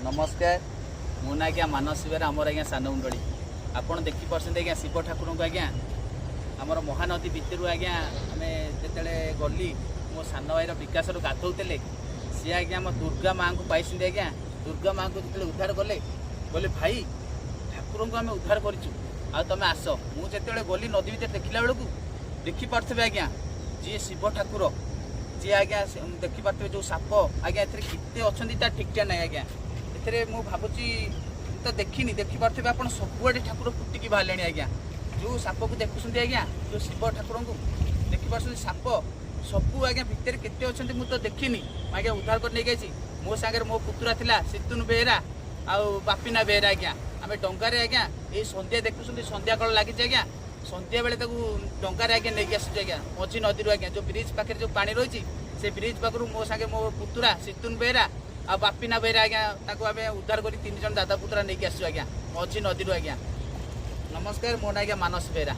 ନମସ୍କାର, ମୋ ନାଁ ଆଜ୍ଞା ମାନସ ବେହେରା। ଆମର ଆଜ୍ଞା ସାନମୁଣ୍ଡଳି। ଆପଣ ଦେଖିପାରୁଛନ୍ତି ଆଜ୍ଞା ଶିବ ଠାକୁରଙ୍କୁ। ଆଜ୍ଞା, ଆମର ମହାନଦୀ ଭିତରୁ ଆଜ୍ଞା ଆମେ ଯେତେବେଳେ ଗଲି, ମୋ ସାନ ଭାଇର ବିକାଶରୁ ଗାଧଉଥିଲେ। ସିଏ ଆଜ୍ଞା ଆମ ଦୁର୍ଗା ମାଆଙ୍କୁ ପାଇଛନ୍ତି। ଆଜ୍ଞା, ଦୁର୍ଗା ମାଆଙ୍କୁ ଯେତେବେଳେ ଉଦ୍ଧାର କଲେ, କହିଲେ, "ଭାଇ, ଠାକୁରଙ୍କୁ ଆମେ ଉଦ୍ଧାର କରିଛୁ, ଆଉ ତମେ ଆସ।" ମୁଁ ଯେତେବେଳେ ଗଲି ନଦୀ ଭିତରେ, ଦେଖିଲା ବେଳକୁ ଦେଖିପାରୁଥିବେ ଆଜ୍ଞା, ଯିଏ ଶିବ ଠାକୁର ଯିଏ ଆଜ୍ଞା, ଦେଖିପାରୁଥିବେ ଯେଉଁ ସାପ ଆଜ୍ଞା, ଏଥିରେ କେତେ ଅଛନ୍ତି ତା ଠିକ୍ ଠିକ୍ ନାହିଁ ଆଜ୍ଞା। ଏଥିରେ ମୁଁ ଭାବୁଛି, ମୁଁ ତ ଦେଖିନି। ଦେଖିପାରୁଥିବେ ଆପଣ, ସବୁଆଡ଼େ ଠାକୁର ଫୁଟିକି ବାହାରିଲେଣି ଆଜ୍ଞା। ଯେଉଁ ସାପକୁ ଦେଖୁଛନ୍ତି ଆଜ୍ଞା, ଯେଉଁ ଶିବ ଠାକୁରଙ୍କୁ ଦେଖିପାରୁଛନ୍ତି, ସାପ ସବୁ ଆଜ୍ଞା ଭିତରେ କେତେ ଅଛନ୍ତି ମୁଁ ତ ଦେଖିନି। ମୁଁ ଆଜ୍ଞା ଉଦ୍ଧାର କରି ନେଇକି ଯାଇଛି। ମୋ ସାଙ୍ଗରେ ମୋ ପୁତୁରା ଥିଲା, ସିତୁନ ବେହେରା ଆଉ ବାପିନା ବେହେରା। ଆଜ୍ଞା, ଆମେ ଡଙ୍ଗାରେ ଆଜ୍ଞା, ଏଇ ସନ୍ଧ୍ୟା ଦେଖୁଛନ୍ତି, ସନ୍ଧ୍ୟା କାଳ ଲାଗିଛି ଆଜ୍ଞା, ସନ୍ଧ୍ୟା ବେଳେ ତାକୁ ଡଙ୍ଗାରେ ଆଜ୍ଞା ନେଇକି ଆସୁଛୁ ଆଜ୍ଞା ମଝି ନଦୀରୁ। ଆଜ୍ଞା, ଯେଉଁ ବ୍ରିଜ୍ ପାଖରେ ଯେଉଁ ପାଣି ରହିଛି, ସେ ବ୍ରିଜ୍ ପାଖରୁ ମୋ ସାଙ୍ଗେ ମୋ ପୁତୁରା ସିତୁନ ବେହେରା ଆଉ ବାପିନା ବେହେରା ଆଜ୍ଞା, ତାକୁ ଆମେ ଉଦ୍ଧାର କରି ତିନି ଜଣ ଦାଦା ପୁତୁରା ନେଇକି ଆସିଛୁ ଆଜ୍ଞା ମଝି ନଦୀରୁ ଆଜ୍ଞା। ନମସ୍କାର, ମୋ ନାଁ ଆଜ୍ଞା ମାନସ ବେହେରା।